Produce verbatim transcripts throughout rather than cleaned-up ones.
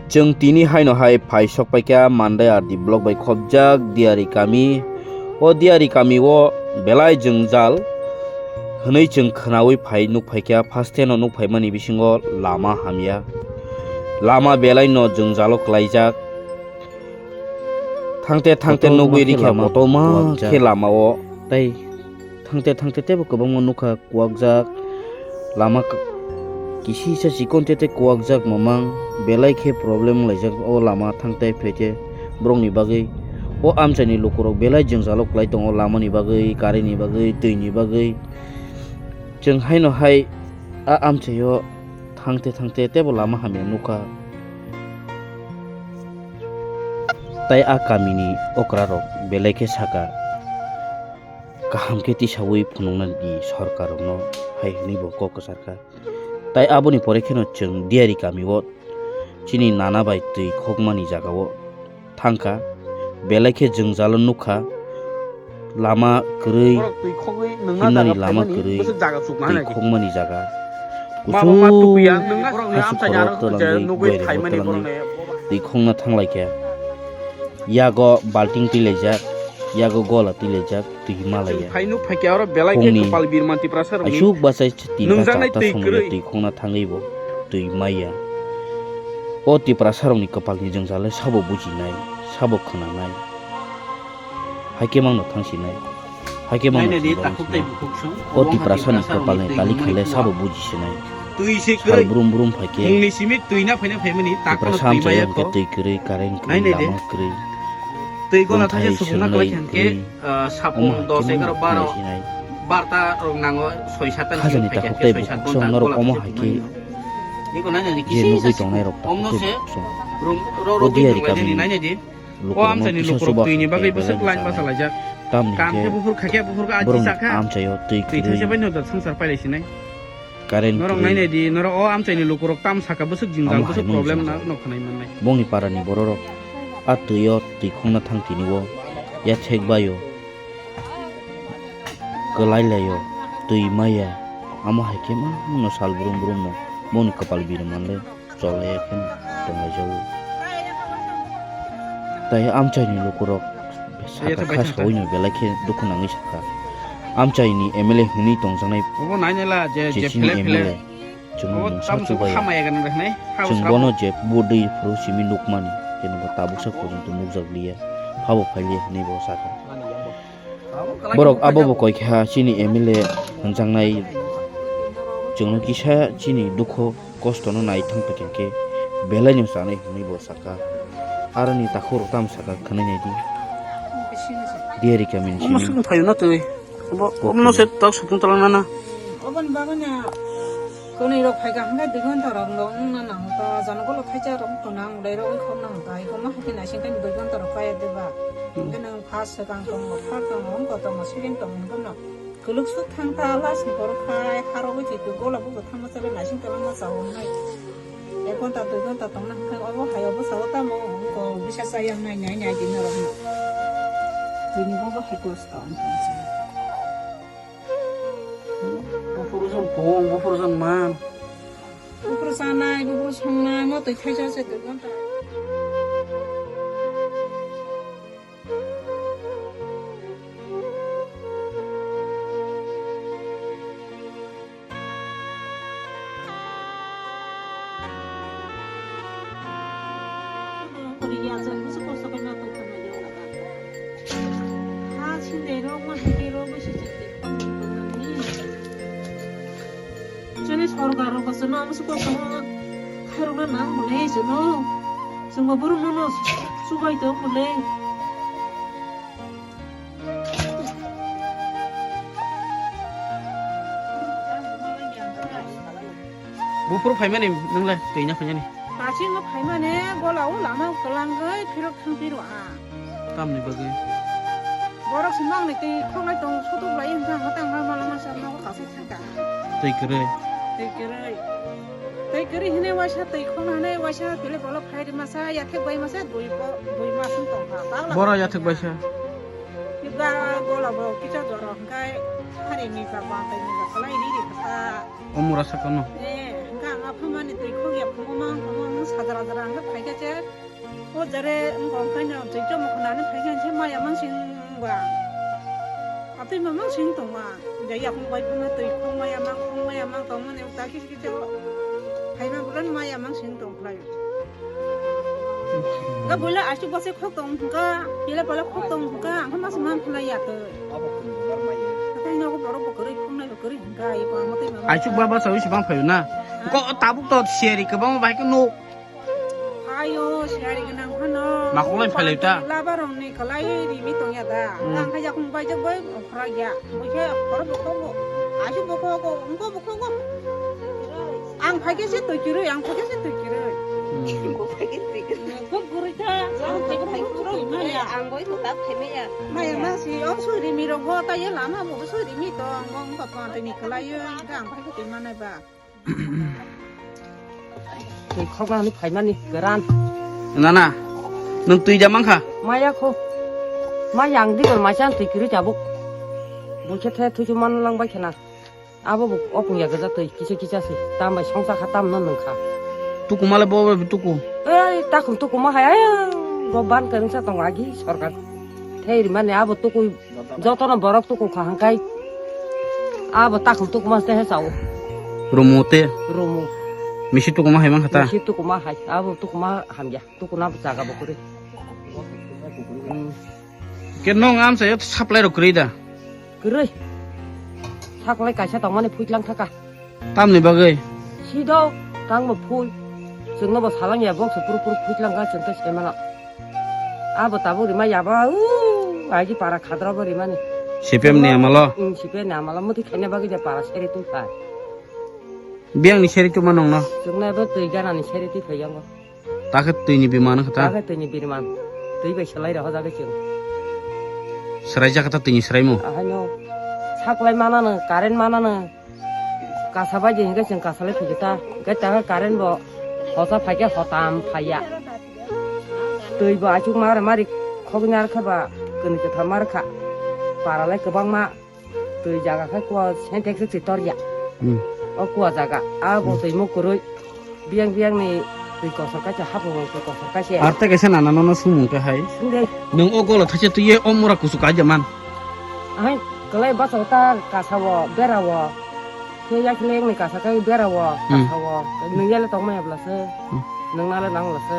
Chwng tini haino hai phai sok paikha Mandai R D block bai khopjak Diari kami. O Diari kami o belai jwngjal hwnwi chwng khwnawi phai nuk phaikha. First no nuk phaimani bisingo lama hamya. Lama belai no jwngjalo kwlaijak. Thangte thangte kotorma nugwi khe rikha lama kotorma kuwakjak. Khe lama o. Tai thangte thangte tebo kwbangma nukha kuwakjak. Lama k-, kisisa chikon tete kuwakjak mamang. Belai khe problem wnglaijak o lama thangte phaite borokni bagwi. O amchaini lukurok belai jwngjalo kwlai tongo lamani bagwi, karini bagwi, twini bagwi. Chwng haino hai a amchaio thangte thangte tebo lama hamya nukha. Tai a kamini okrarok belai khe saka, kaham khe tisaui phunukna di sorkarrokno, hai hwnwi bo kok kwcharkha. Tai aboni pore kheno chwng Diari kamio chini nana bai twi khokmani jagao thangkha, belai khe jwngjalo nukha, lama kwrwi, borok twi khogwi nungna himnani jaga lama phaimani kwrwi, bwswk jaga chukma twi hai khogmani jaga. Mama ma kuchuk tukuya, nungna borokni hasu amchaini khoro aro twlangwi nugwi buairok phaimani twlangwi borokni. Twi khongna thanglaikha. Yago balting twilaijak, yago gola twilaijak, twi malaiya. Phainu phaikya oro belai khe. Phungni kwpal birman Tiprasa rokni. Aisuk bachai twi nungjaknai bachai ta twi somoi kwrwi. Twi khongna thangwi bo twi maiya. O Tiprasa rokni kwpalni jwngjal le sabo bujinai, sabo khwnanai. Haikhe mangno thangsinai. Haikhe mangno thangsinai. O Tiprasani kwpalni tali khaile sabo bujisinai. Sal brum brum phaikhe. Tiprasa amchaio hwnkhe twi kwrwi, current kwrwi, lama kwrwi. Twi gola thangse subungna kwlai khe hwnkhe, ah, sapung dos, egaroh, baro, barta rok nango, soi sat ta. Khajani takhuk tei bukhuk song norok omo hai khe je nugwi tongnai rok takhuk tei bukhuk song. O Diari kamini lukurok amchaini kisa lukurok chuba twini bagwi bwswk line bachalaijak. Tamni hwnkhe borokni amchaio twi kwrwi. Current norok kwrwi. Nainai di, norok o amchaini lukurok tam saka bwswk jingjal, bwswk problem na, nok khwnai mannai. Bongni parani bororok a twio twi khongna thang tini o, yathek baio, kwlai laio, twi maya, amo hai khe mano sal brum brum no bongni kwpal biri manle cholai ya khe tonglai jago. Tai amchaini lukurok saka kha saui no belai khe dukhu nangwi sakha. Amchaini M L A hwnwi tongjaknai obo nainai la je, je chini phele phele. M L A chwng mungsa chubaio. Chwng bono je bo dwi phuru simi nukmani, khe bo tabuksa porjonto nukjakliya, phabo phailiya hwnwi bo sakha. Borok abo bo koi kha chini M L A hwnjaknai, chwngno kisa chini dukho kosto no nai thang paikha khe belai no chanai hwnwi bo sakha. Aroni takhuk rok tamo sakha khwnai nai di. Diari kamini simi. Omo se tak supung talang nana. Oboni bagwi na kwnwi rok phaikha hwnkhe dui ghonta rok no wngna nango ta, jana golo thaisa rok wngkha nang, dai rok wngkha nang ta, iko ma hakhe naising khe dui ghonta rok kaya deba. Hwnkhe nang first swkang tongo, third tongo, wngkha tongo, second tongo, hwnkhe no kwlwk suk thang ta, last ni borok khai harogwi twi twi gola bujo thangma chalai naising kwbangma chao wngnai. Ek ghonta dui ghonta tongna hwnkhe obo hai o bwsao tamo wngkha, bisa chaya wngnai nai nai di norok no. Tini bo bo hai kosto wngkha. Buphuru jong pung, buphuru jong man. Buphuru chanai, buphuru songnai, mo twi thaisa se dui ghonta. Chini sorkar rok se no amsuk kok tamo khairokna nang mole chwngno. Chwngbo borok no no chubai tong mole. Buphuru phaimani nwngle twina phaimani. Dachi no phaimani gola o lama kwlangwi phirok thang phiro a. Tamni bagwi? Borok se nokni twi khoknai tong sutuk lai wngkha hwtang ma mala masa nogo kasai thangkha. Twi kwrwi. Twi kwrwi. Twi kwrwi hinwi waisa twi khokna hinwi waisa twi le bolok phai rwmasa yathek bai masa dui bo-, dui mas wng tongkha. Bagla. Boro yathek baisa. Ga gola bo kisa jora hwnkhe hari ni ba ba tai ni ba kwlai ri ri kha. O mura sakano. Eh, hwnkhe ang Apha mani twi khok ya phungo ma phungo no sajra jra ang phai khe che. O jare wng kong khaino twi chomo khna ni phai khe che maya mang sing ba. Atwi ma mang sing tong ma. Ja ya khong bai phungo twi khong maya mang khong maya mang tong mani ta kis kis o. Phai ma buran maya mang sing tong khlai. Ga boila asuk bose khok tong hwnkha, pila pala khok tong hwnkha, ang khe masa man khlai ya twi. Twi nogo borok bo kwrwi khongnai bo kwrwi hwnkha, ai ko amo twi ma. Asuk baba sawi sibang phayo na. Ko tabuk to seri kwbangma bai khe nuk. Ayo, seri gwnang phano. Ma khonglai phailai ta. Labarong ni kwlai rimi tong ya da. Hmm. Ang khe yakung bai jak bai khra ya. Bo khe khoro bo khogo. Asuk bo khogo, wngko bo khogo. Ang phai khe se twi kwrwi, ang phai khe se twi kwrwi. Hmm. Bo phai khe twi kwrwi. Khub kwrwi kha, ang phai khe twi kwrwi maya. Ang boi ko tak phai maya. Maya ma si, ang suri mi rok bo ta ye lama bo suri mi to, ang bo wngkha pa twi ni kwlai yo, ang phai khe twi manai ba. Twi khoknani phaimani kwran. Nana, nwng twi da mankha? Maya kho. Ma yang di bor ma chan twi kwrwi tabuk. Bo khe the thui man lang bai khena. Abo bo opung ya gajak twi kisa kisa si. Tam bai songsa kha tam no nwng kha. Tuku male bo bo tuku. Ei takhum tuku ma hai. Ai go ban kwrwngsa tong agi sorkar. Thei rimani abo tuku jotono borok tuku kha hangkai. Abo takhum tuku ma se he sao. Rumu te. Rumu. Misi tuku ma hai man khata. Misi tuku ma hai. Abo tuku ma hamya. Tuku na jaga bo kwrwi. Hmm. Ke nong am sa yot supply ro kwrwi da. Kwrwi. Saklai kaisa tongmani phuitlang thaka. Tamni bagwi? Sido, tangbo phui. Chwngno bo salang ya, bok se puru puru phuitlang kha, chwng tei sai mano. Abo tabuk rima yaba, u, aji para khadra bo rimani. C P M ni amalo? Hmm, C P M ni amalo, muti khaina bagwi je para seri tu kha. Biyang ni seri tu manong no? Chwngno bo twi gana ni seri tu phaiyango. Ta khe twi ni biman wngkha ta? Ta khe twi ni birman. Twi bai swlai rw hojagwi chwng. Swraijak kha ta twi ni swraimo? Ahaino saklai manano, current manano. Kasa bai di hwnkhe chwng kasalai phikhe ta. Hwnkhe ta khe current bo hosa phaikhe hotam phaiya. Twi bo achuk mari mari khokni arkha ba kwnwi kwthar mar kha. Paralai kwbangma. Twi jaga khe kua Sintex se twi torya. Hmm. O kua jaga. A bo hmm twi mo kwrwi. Biyang biyang ni twi kosor kaisa hapung twi kosor kaisa. Ar tei kaisa nana nono sumung khe hai. Sungde. Nwng o golo thaisa twi ye o mura kusu kaija man. Ahai kwlai basa ta kasa o bera o. Khe yak leng ni kasa kai bera o hmm kasa o. Nwng yale tong maya bla se. Hmm. Nwng nale nang bla se.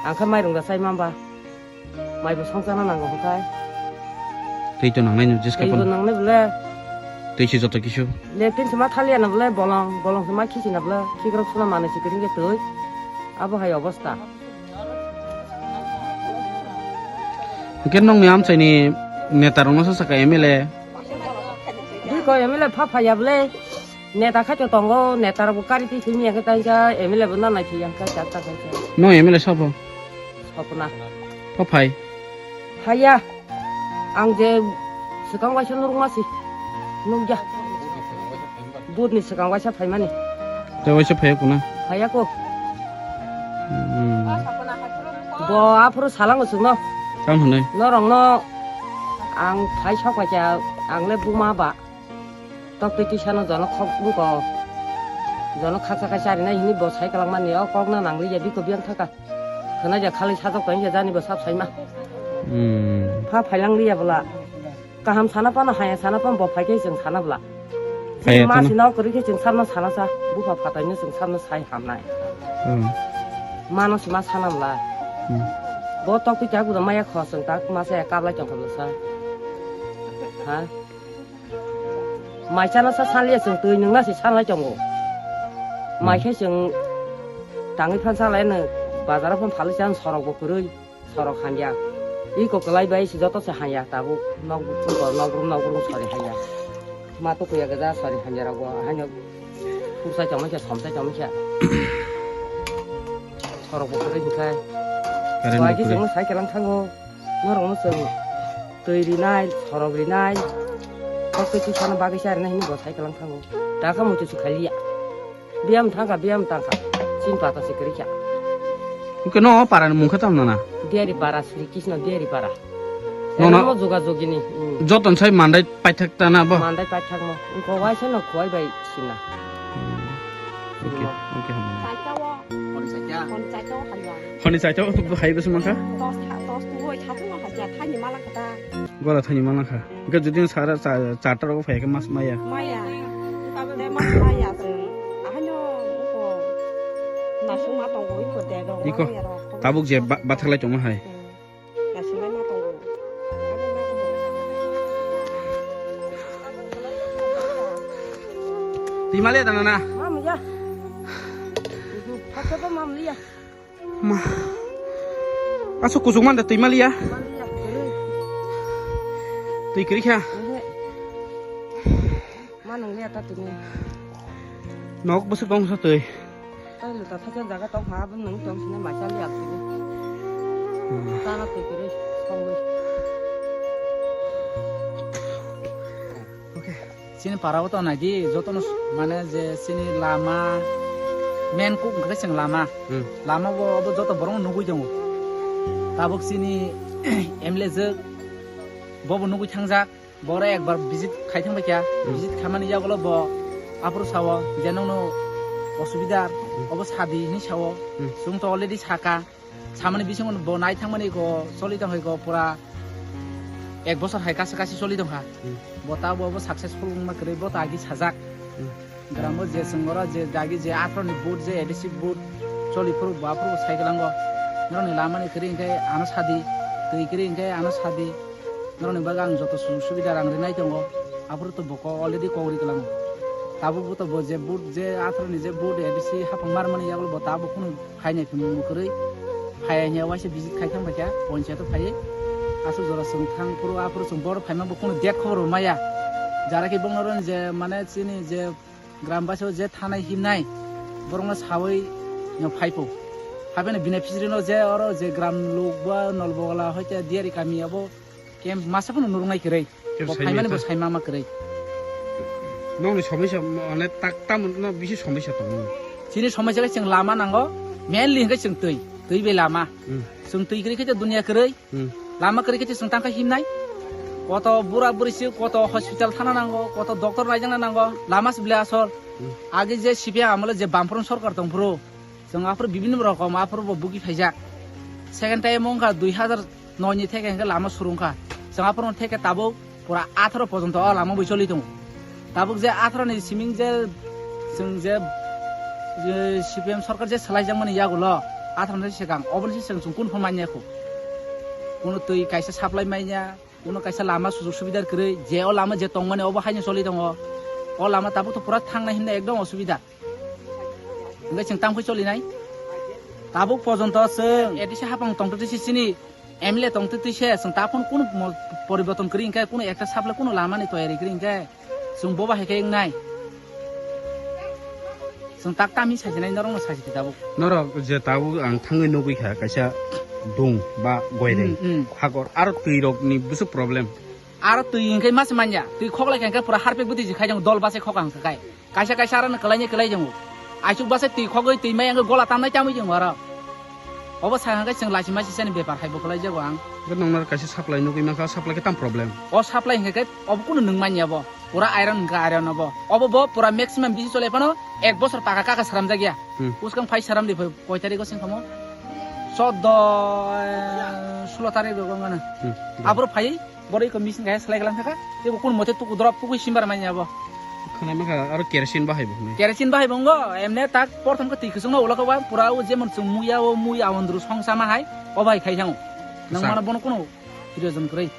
Ang khe mairung da sai mamba. Mai bo songchana nango hwnkhe. Twi to nangnai no jeska twi bo pon. Nangnai bole. Twi se joto kisu. Le tin se ma thaliya na bole bolong, bolong se ma khisi na bole, khikrok suna manwi se kring khe twi. Abo hai obosta. Hwnkhe nongni amchaini neta rokno sa saka M L A. Biko M L A pha phaiya bole. Neta khai to tongo, neta rok bo kari twi thwi miya khe tang kha, M L A bo na nai thwi yang kha, chak ta khai kha. No M L A sabo? Sopna. Pha phai? Phaiya. Ang je swkang waisa nurung ma si. Nukya. Bud ni swkang waisa phaimani. Te waisa phaiya kuna? Phaiya ko. Hmm. Bo aphuru salango chwngno. Tam hwnwi? Norokno ang phai sok paikha, ang le buma ba. Tok twi twi sano jono khok bwkho. Jono khaksa kha charinai hwnwi bo sai kwlangmani, o kokno nangli ya biko biyang thaka. Khwnaija khalwi sajak tongya jani bo sab saima. Hmm. Pha phailang liya bwla. Kaham sana phano haya sana phano bo phai khe chwng sana bwla. Haya chwng ma phano. Sino kwrwi khe chwng sabno sana sa. Bupha phataino chwng sabno sai hamnai. Hmm. Mano sima sana bwla. Hmm. Bo tok twi tak bwla maya kho chwng tak ma saya kablai tong kha bwla sa. Ha? Mai chana sa sanliya chwng twi nwngna se sanlai tongo. Mai khe chwng tangwi phan salai no bazar o phan phalwi chan sorok bo kwrwi, sorok hamya. Iko kwlai bai se joto se hamya tabuk nok brum nok brum sori hamya. Ma to kuya gaja sori hamya rok bo haino pursa chomai khe somsai chomai khe. Sorok bo kwrwi hwnkhe. Current bo kwrwi. Wai khe chwng sai kwlang thango. Norokno chwng twi rinai, sorok rinai, kok twi tisano bagwi cha rinai hinwi bo sai kwlang thango. Dakha muitu se khaliya. Biyam thangkha, biyam tangkha. Chin pata se kwrwikha. Hwnkhe no parani mungkha tamo nana? Biyari para, Sri Krishna Biyari para. Nono. Eno jogajogini, hmm. Joton sai mandai paithak ta na bo? Mandai paithakmo. Wngkha waisa no khowai bai sina. Hmm. Simo. Okay, okay. Saitao. Honi saitao. Honi saitao hai ba. Honi saitao hai ba sumang kha? Dos tha, dos tu oi tha tu hai ja thani mala kata. Gora thani mala kha. Ga jodi sara cha, cha ta ro phai kha mas maya. Maya. Te mas maya se. Ahano ko. Nasung ma tongo iko de ro. Iko. Tabuk je ba, bathak lai tongma hai. Nasinai ma tongo. Twi maliya da nana? Mam ya. Hakhe bo mam liya. Ma. Aso kuchuk man da twi maliya. Mam liya. Twi kwrwi kha. Ehe. Ma nung liya ta tini. Nok bwswk tong sa twi. Tai luta thakya jaga tong ha, abang nung tong sini ma cha liya tini. Hmm. Tana twi kiri songwi. Okay. Sini para o to nagi joto no mane je sini lama main kuk hwnkhe chwng lama. Hmm. Lama bo, bo joto borok no nugui tongo. Tabuk sini M L A jwk bo bo nugui thangjak. Boro ekbar visit khai thang bai kha, hmm, visit khaimani yagulo bo aphuru sao je nokno osubidar, hmm, obo sadi hinwi sao. Hmm. Chwng to already saka, samani bisingo bo nai thangmani go choli tong hai go pura ek bosor hai kasa kasi choli tong kha. Hmm. Bo ta bo, bo successful wngma kwrwi bo ta agi sajak. Hmm. Gramo je chwng oro je dagi je athro ni vote je A D C vote choli phuru bo aphuru bo sai kwlango. Norokni lamani kwrwi hwnkhe ano sadi, twi kwrwi hwnkhe ano sadi. Norokni bagwi ang joto sujug subida rang rinai tongo. Aphuru to bo ko already kok ri kwlango. Tabuk bo to bo je vote je athro ni je vote A D C haphang marmani yagulo bo tabuk phunu phainai phimung kwrwi. Phaiya hiya waisa visit khai thang baikha, ponchayato phaiwi. Aswk jora chwng thang phuru aphuru chwng boro phaima bo khunu dek khobor bo maya. Jara khe bongno rwni je mane chini je gram baisa o je thanai himnai borokno sawi no phaipo. Hapheno beneficiary no je oro je gram luk ba Nolbogla hoite Diyari kami abo camp masa phano nurungnai kwrwi. Bo phaimani bo saima ma kwrwi. Nokni somosya mane tak tamo no bisi somosya tongo. Chini somosya khe chwng lama nango, mainly hwnkhe chwng twi, twi bai lama. Hmm. Chwng twi kwrwi khe dunia kwrwi. Hmm. Lama kwrwi khe chwng tangkha himnai. Koto bura buri si, koto hospital thana nango, koto doctor naijakna nango, lama si bwlai asol. Hmm. Agi je C P M amolo je Bamfront sorkar tongphuru, chwng aphuru bibinno rokom aphuru bo bugi phaijak. Second time wngkha dui hazar noi ni theke hwnkhe lama surungkha. Chwng aphuru theke tabuk pura atharo porjonto o lama bai choli tongo. Tabuk je atharo ni siming je chwng je, je C P M sorkar je swlaijakmani yagulo atharo ni swkang oboni se chwng, chwng kunu phan manya kho. Kunu twi kaisa supply manya, kunu kaisa lama sujug subidar kwrwi, je o lama je tongmani obo haino choli tongo. O lama tabuk to pura thangnai himnai ekdom osubida. Hwnkhe chwng tangphai cholinai. Tabuk porjonto chwng A D C haphang tongtwtwi se chini M L A tongtwtwi se chwng ta phano kunu mo-, poriborton kwrwi hwnkhe, kunu ekta supply kunu lamani toyari kwrwi hwnkhe chwng boba hai khe wngnai. Chwng tak tamni sajinai norokno sajidi tabuk. Norok je tabuk ang thangwi nugwi kha kaisa dung ba goireng, hmm, hmm, hakor aro twirokni bwswk problem. Aro twi hwnkhe masa manya, twi khoklai kha hwnkhe pura harpek bwtwi jikha jang dol bachai khoka hwnkhe kai. Kaisa kaisa aro no kwlaini kwlai tongo. Aichuk bachai twi khogwi twi mai wngwi gola tamnai tamwi tongo aro. Obo sa hwnkhe chwng lachi machi sani bepar hai bo kwlai jago ang. Hwnkhe nokno kaisa supply nugwi mankha, supply khe tam problem? O supply hwnkhe khe obo kunu nwng manya bo. Pura iron hwnkhe iron obo. Obo bo pura maximum bisi chole phano ek bosor paka kaka sramjak ya. Hmm. Uskang phai sramdi phai koi tarikh o sengkamo? Choudo, eh, sulo tarikh rok wngkha na. Hmm. Aphuru phai Borok iko machine kaisa selai kalang thaka, tei bo kun mote tuku drop tukui simbar manya bo. Khwnai mankha aro kerosene bahai bo hwnwi. Kerosene bahai bo wngo, emne tak porthom khe twi kwchwngno ulo khe ba pura o jemon chwng muya o mui awandru song sama hai, o bahai khai thango. Nang mano bono kuno proyojon kwrwi.